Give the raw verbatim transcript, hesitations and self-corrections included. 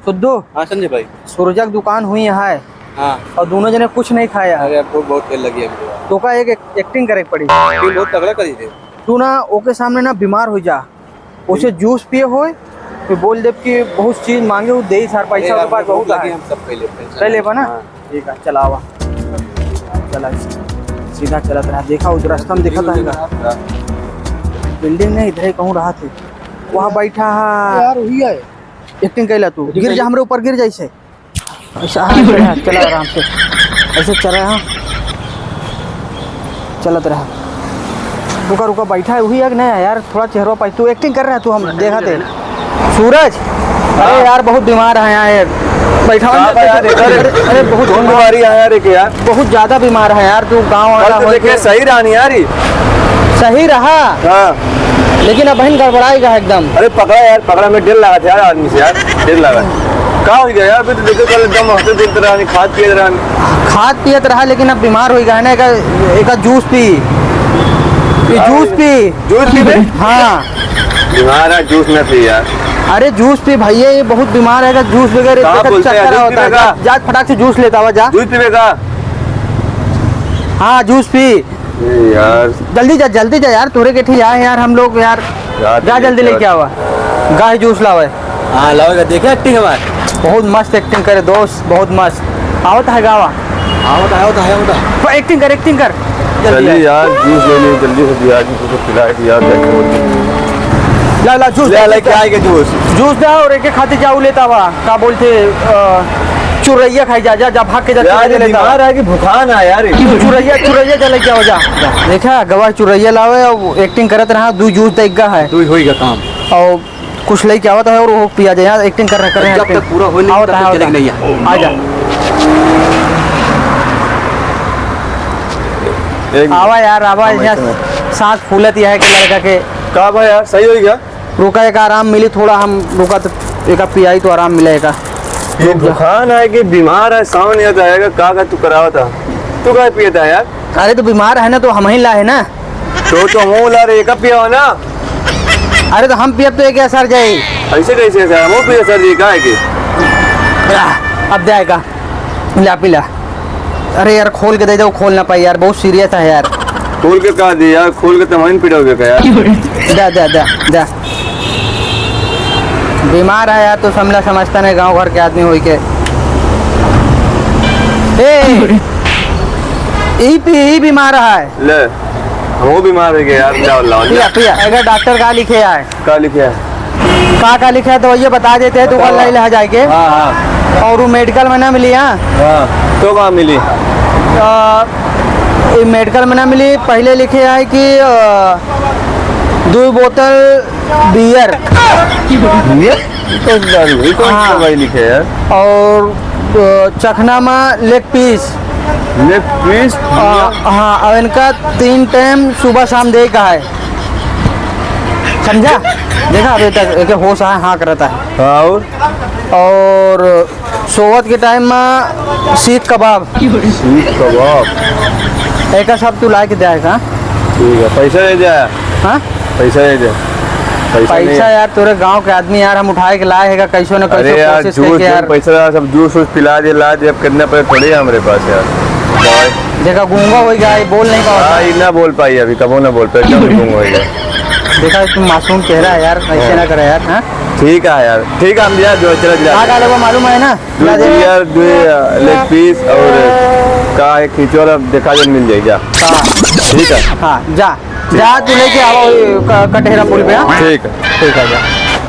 सुद्धू। हाँ संजय भाई। सूरजा के दुकान हुई यहाँ है। हाँ। और दोनों जने कुछ नहीं खाया। अरे, अब भूख बहुत तेज लगी है हमको। तो का एक, एक acting करे के पड़ी। Acting बहुत तगड़ा करी थे। तू ना ओके सामने ना बीमार हो जा, उसे जूस पिए होए, तो बोल देब कि बहुत चीज मांगे, वो दे सार, पैसा अरे यार, ओके पास बहुत भूख लगी, है। हम सब पहले, tension कह लेबा ना? हाँ। ठीक है, चला आवा। चला, सीधा चलत रहा। देखा, उधर रास्ता में देखा था। Building नहीं, इधर ही कहूँ रहा थे। वहाँ बैठा है। यार, वही है। Acting कैला तू। Acting गिर जा, कैला। हमरे ऊपर गिर जा ऐसे। ऐसा, हाँ, चला, चला आराम से। ऐसे चला, हाँ। चलत रहा। रुका, रुका, बैठा है, वही है कि नहीं यार? थोड़ा चेहरा पाई, तू acting कर रहा है, तू हम देखा थे। सूरज, अरे हाँ। यार, बहुत बीमार है यहाँ, ये बैठा हुआ का है। बा यार, एकर अरे, अरे, बहुत कौन बीमार। बीमारी है यार, एक यार? बहुत ज्यादा बीमार है यार, तू गाँव वाला कल तो हो देखे के सही रहा नहीं यार, ये। सही रहा। हाँ। लेकिन अब बहन गड़बड़ाएगा एकदम। अरे पकड़ा यार, पकड़ा, में डर लगा था यार आदमी से यार, डर लगा। का हो गया यार? अभी तो देखो, कल एकदम हंसते खेलते रहा, नहीं खात पियत रहा। खात पियत रहा, लेकिन अब बीमार हो गया है ना, एका, एका जूस पी। ये का जूस हो गया? पी। जूस पी बे? हाँ। बीमार है, जूस ना पी यार। अरे जूस पी भैया, ये बहुत बीमार है, जूस वगैरह का देखा बोलते हैं, चक्कर जूस आवता है। पीबे का? जा, जा फटाक से जूस लेता हुआ जा। जूस पीबे का? हाँ, जूस पी। ए यार। जल्दी जा, जल्दी जा यार, तोरे के ठीक है यार, हम लोग यार। जा, जा जल्दी लेके आवा। गाय जूस लावे। हाँ, लावेगा, देखे acting हमार। बहुत मस्त acting करे दोस्त, बहुत मस्त। आवत है गावा। आवत है, आवत है, आवत है। तो acting कर, acting कर। जल्दी जल्दी आ। यार, जूस ले ले, जल्दी से दिया, जूस को पिला दिया, कैसे होती है? ला, ला, जूस ले, दे, ले, जूस क्या दे। आएगा जूस? जूस दे और एक, एक खातिर जाऊ लेता हुआ। का बोलते, अ, चुरैया खाई जा, जा, जा, भाग के जा, यार, चुरैया ये लेता बीमार हुआ। है कि भुखान है यार ये? चुरैया, चुरैया जा लेके आओ जा। देखा, गवाह चुरैया लावे और acting करत रहा, दू जूस देगा है। दू ही होइगा काम। और कुछ लेके आवत है और वो पिया जाए यार, acting कर रहा, कर रहा, जब acting। तक पूरा होए नहीं, आवत तब है, तक आवत चलेंगे है। नहीं यार। आ जा। एक आवा यार, आवा, हाँ, यहाँ मैं सांस फूलत यह है कि लड़का के। का भाई यार, सही होइगा? रुका, एक आराम मिली थोड़ा, हम रुका तो एक पियाई तो आराम मिलेगा। ये रुक जा। भुखान है कि बीमार है, सावन याद आएगा, का, का तू करावत है? तू का पियत है यार? अरे तो बीमार है ना, तो हम ही ला है ना। तो, तो हम ला रहे, का पिया हो ना? अरे तो हम पियब तो एक असर जाई। ऐसे कैसे सर? हम पिया सर जी, का है कि? आह, अब जाएगा। ला, पी ला। अरे यार, खोल के दे दो, खोल ना पाई यार, बहुत serious है यार। खोल के का दे यार, खोल के तो हम पिटाओगे का यार? दे, दे, दे, दे। बीमार है यार, तो समझा समझता नहीं, गांव घर के आदमी होई के। ए, ई पी, ई बीमार है। ले, हम बीमार हो गए यार, जाओ लाओ, पिया, पिया, अगर डॉक्टर का लिखे आए। का लिखे है? का, का लिखे है, दवाइया बता देते हैं, दुकान बताओ। लाई ले जाके। हाँ, हाँ। और वो medical में ना मिली, हाँ? हाँ, तो कहाँ मिली? अ, ये medical में ना मिली, पहले लिखे है कि, अ, दो बोतल beer। Beer? ये तो दारू, ये कौन सी हाँ। दवाई लिखे है यार? और, अ, चखना में leg piece। Leg piece? अ, हाँ, और इनका तीन time सुबह शाम दे का है। समझा? देखा, अभी तक एक होश आया, हाँ करता है। हाँ, और? और सोवत के time में सीख कबाब। सीख कबाब। एका सब तू लाके दे का। ठीक है, पैसा दे दे। हाँ? पैसा दे दे। पैसा नहीं पैसा है। यार, तोरे गांव के आदमी यार, हम उठाए के लाए है का, कैसो न कैसो अरे यार, कोशिश जूस, करके जूस, यार। पैसा सब जूस वूस पिला दे, ला दे, अब कितना पैसा थोड़े है हमरे पास यार। दवाई। देखा, गूंगा हो गया, ये बोल नहीं पावा। हाँ, ये ना बोल पाई अभी, कबो ना बोल पाई, एकदम गूंगा हो गया। देखा, तुम मासूम चेहरा है यार, ऐसे हाँ। ना करे यार, हाँ? ठीक है यार, ठीक है, हम दिया जो, चला दिया। का डाले वो मालूम है ना? दो दिला दे। Beer, दो, अ, leg piece और का है, खींचो और अब देखा जो मिल जाए, जा। हाँ। ठीक है। हाँ, जा। ठीक। जा, तू लेके आवा वही क-, कटहेरा पुल पे, हाँ? ठीक है। ठीक है, जा।